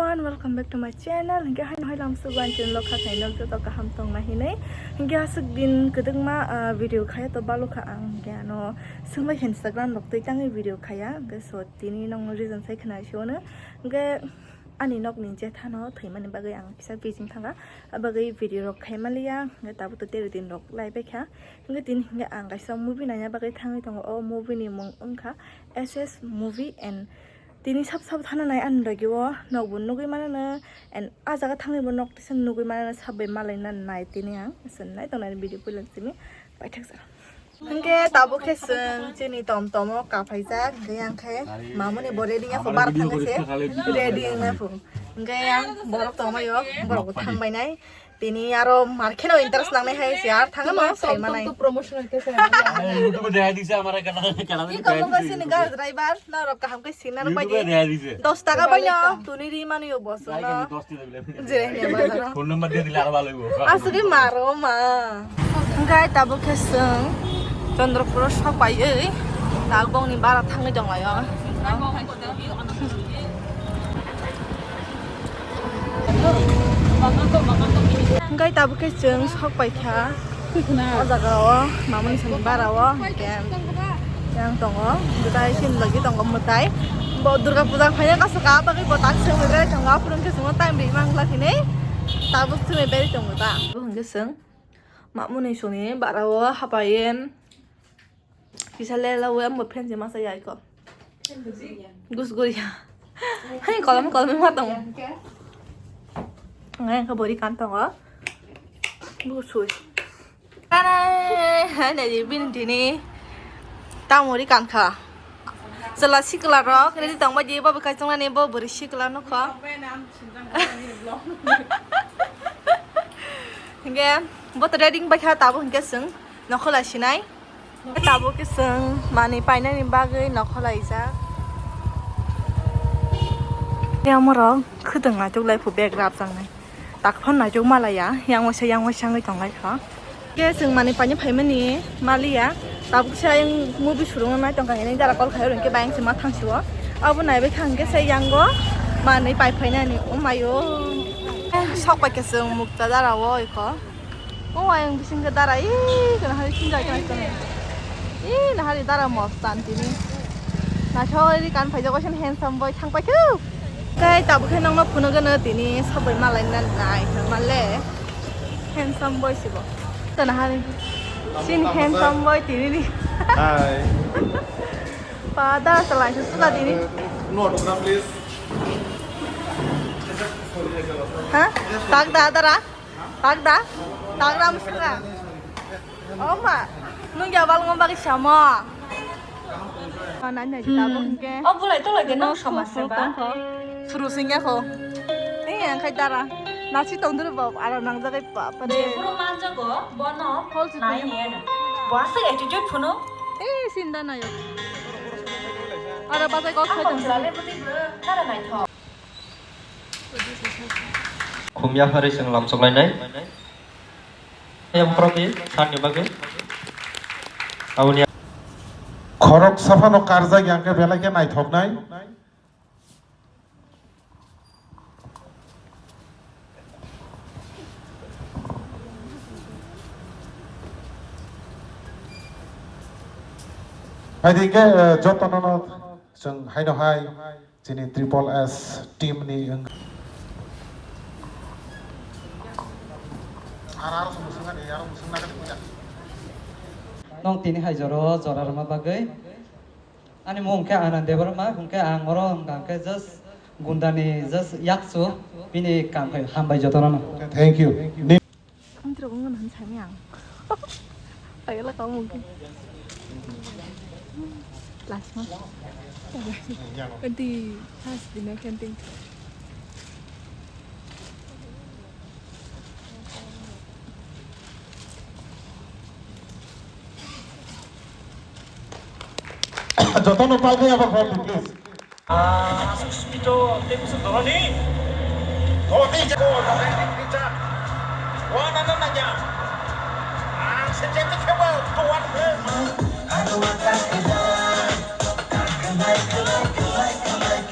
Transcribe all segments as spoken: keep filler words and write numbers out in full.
Everyone, welcome back to my channel. Hingke hai hai lam suban channel kha khai nok joto kaham tong ma hinai. Hingke asuk din kedekma, ah, video khaya to balu kha ang hingke ano sungbai Instagram rok twi tangwi video khaya. Hingke so tini nong reason sai khna sio no. Hingke ani nok ni jetha no thwi mani bagwi ang kisa bijing thanga. Abagwi video rok khai maliya. Hingke tabuk to teri din rok lai bai kha. Hingke tini hingke ang kaisa movie naina bagwi thangwi tongo. O movie ni mung wngkha S S movie and Tini sab sab thana nai ani logi o nokbo nugui manano and ah jaga thangwi bo nok tisa nugui manano sab bai malai na nai tini ang se nai tongnai video puila simi paithak jora. Hingke tabuk khe chwng chini tom tom o kaphai jak hingke yang khe mamuni bo ready ya kho bar thang se ready wngna phu hingke yang borok tongmai o borok bo thang bai nai. Tini aro mar kheno interest nangnai hai se ar thangma sai manai. Promotion hoite se. Ayo, YouTube e dekhai dise amar ekta, ekta. Ki kamu ka sini gar driver na rok kaham kai sini na bai. YouTube e dekhai dise. Dos taka bai no tuni ri manu yo bosu na. Dos taka bile. Jere ne bazar. Phone number diye dile aro bhalo hoibo. Asli maro ma. Gai tabuk khe chwng Chandrapur o sok pai ei. Tabuk ni bara thangwi tong lai o. Hingke tabuk khe chwng sok paikha o jaga o mamani sani bara o hingke yang tongo bwtai sini logi tongo mwtai bo Durga puja phaina kaso ka bagwi bo tak sengwi berai tongo aphuru hingke chwngno time ri mangla hinui tabuk chwngno berai tongo ta. Bo hingke chwng mamani soni bara o hapai. Kisa le lawi ambo fan se masa yai ko. Gus guriya. Hai kolom kolom ma tong. Ngai ka bori kan tong. Gusui. Tare hai ne di bin dini. Tamori kan kha. Sela sikla rok ready tong ba di ba ka tong ne bo bori sikla no kho. Hingke bo to ready bai kha tabuk hingke chwng nokhola sinai. Tabuk khe chwng manwi painani bagwi nokho laijak. Yang borok khwtwng naituk lai phu bag rapjaknai. Tak phano naituk ma laiya, yang waisa yang waisa wngwi tong lai kha. Khe chwng manwi paina phaimani ma liya. Tabuk se ayang movie surungno nai tongkha hinwi dara call khai oro hwnkhe bayang se ma thang sio. Abo naibai kha hwnkhe se yango manwi pai phainani. Oh my o. Sok pai khe chwng mukta dara o ikho. O ayang bising ke dara, ih, kena hari sinjai kena kena. Ih, nahari dara mos tan tini. Naithok ri kan phaijak waisa handsome boy thang paikhu. Kai tabuk khe nokno phunukgwno tini sabai malai na nai thangmale. Handsome boy sibo. Kena hari. Sin handsome boy tini ni. Hi. Pa dara salai se sula tini. No autograph, please. Ha? Tak da dara? Tagda? Tagra musra. Oma. Nung ya bal ngom bagi sama. Nanya kita bo hingke. Oh, bulai to lagi nang sama seba. Suru singya ko. Ni yang kai dara. Nasi tong dulu bab, ara nang jagai pa pa de. Puro manjago, bono. Hol si nai ni ena. Buasa attitude phuno. Eh, sinda nayo. Ara bazai kok sai tong. Lale putih bro, nara nai tho. Khum yapharwi chwng lamsoklainai. Yang propi sanni bagwi. Aboni khorok saphano karjak yang khe belai khe naithoknai. Hai di khe, eh, jotono no chwng haino hai. Chini triple S team ni wng. Nong tini hai joro jora rwma bagwi. Ani mung khe Anand Debbarma, hwnkhe ang oro wngkha khe just gundani just yakchu bini kam khai hambai jotono no. Thank you. Ang tirok wngkha hwn sani ang. Pagala kamu mungkin. Last month. Di first dinner camping. Jotono palkai abo hor di, please. Ah, aswk speed o tei bwswk doroni. Hor di jago, hor di, hor di, hor di, hor di. Wana na na ya. Ang se jete khebo, to wan khe. I don't want that. I don't want that. I don't want that.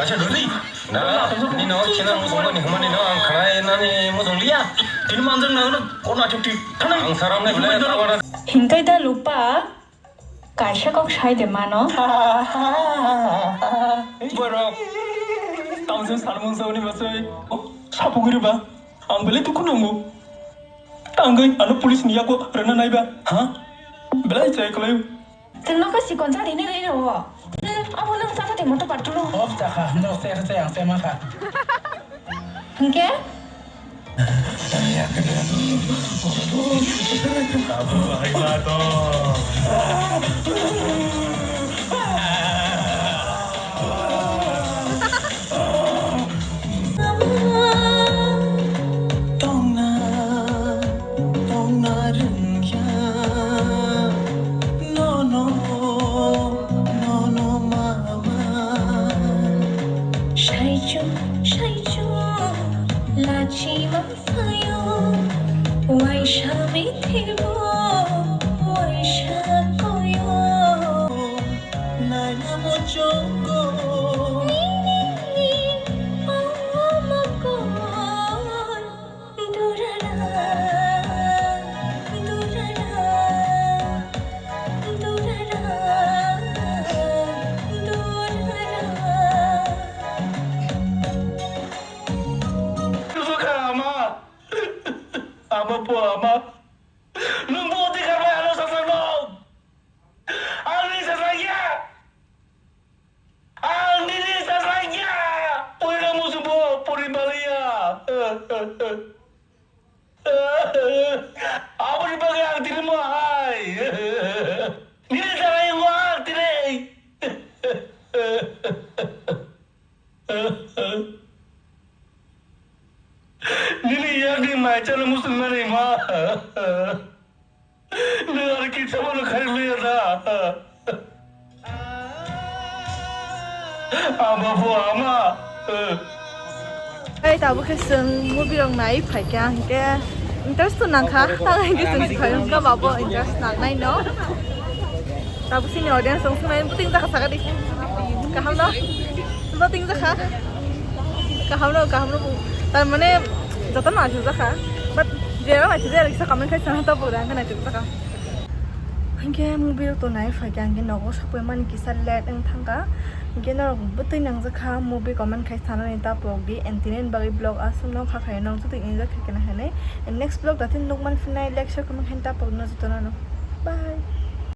Acha dodi. Na, nino chena muchung ni hwnmani no ang khna nani muchung liya. Tini manjak nangno kona chuti. Thana. Ang saram ni belai tawara. Hintai da lupa, kaisa kok sai de mano. Borok. Tamsung salmung sauni basai. Oh, sapugiri ba. Ang belai dukhu nango. Tangwi ano police ni yago rana naiba. Ha? Belai chai kalai. Tengno ka sikon sa dini ri ro. Hmm, abo nang sa sa tengmo to patro. Of ta kha, no se se ang se ma kha. Hingke? Tongna, tongna rwngya, nono, nono mama. Saichung, saichung, lachima phaio, waisa mithibo, waisa koyo. Naina bo chongo. Nini, oh, mokol. Durara, durara, durara, durara. Suka ama. Ama po ama. Nwng bo odhikar bai ano sasak no. Ani sasak ya. Ang nini sajlaiya. Purina musubo, puri baliya. Aboni bagwi ang tini mo hai. Nini sajlai mo ang tini. Nini yakni mai chana musuk nani ma. Nwng aro kisa bono kharwi liya da. Ama bo ama. Hey, tabuk khe chwng movie rok nai phaikha, hinkhe interest to nangkha, tang hinkhe chwng si phaio, wngkha babo interest nangnai no. Tabuk chini audience rok swngmani bwtwi wngjakha sakha di. Kaham no? Bwtwi wngjakha. Kaham no, kaham no. Tar mane jotono asuk jakha. But jera naithok jera kisa comment khai sana tabuk da, wngkha naithok jakha. Hinkhe movie rok to nai phaikha, hinkhe nogo sapui mani kisa late wng thangkha. Hinkhe norok bwtwi nangjakha movie comment khai sanani tapok di, and tini bagwi vlog aswk no kha khai nang joto enjoy khai kana hinwi. And next vlog datin nukman phinai like share comment khai tapok no jotono no. Bye.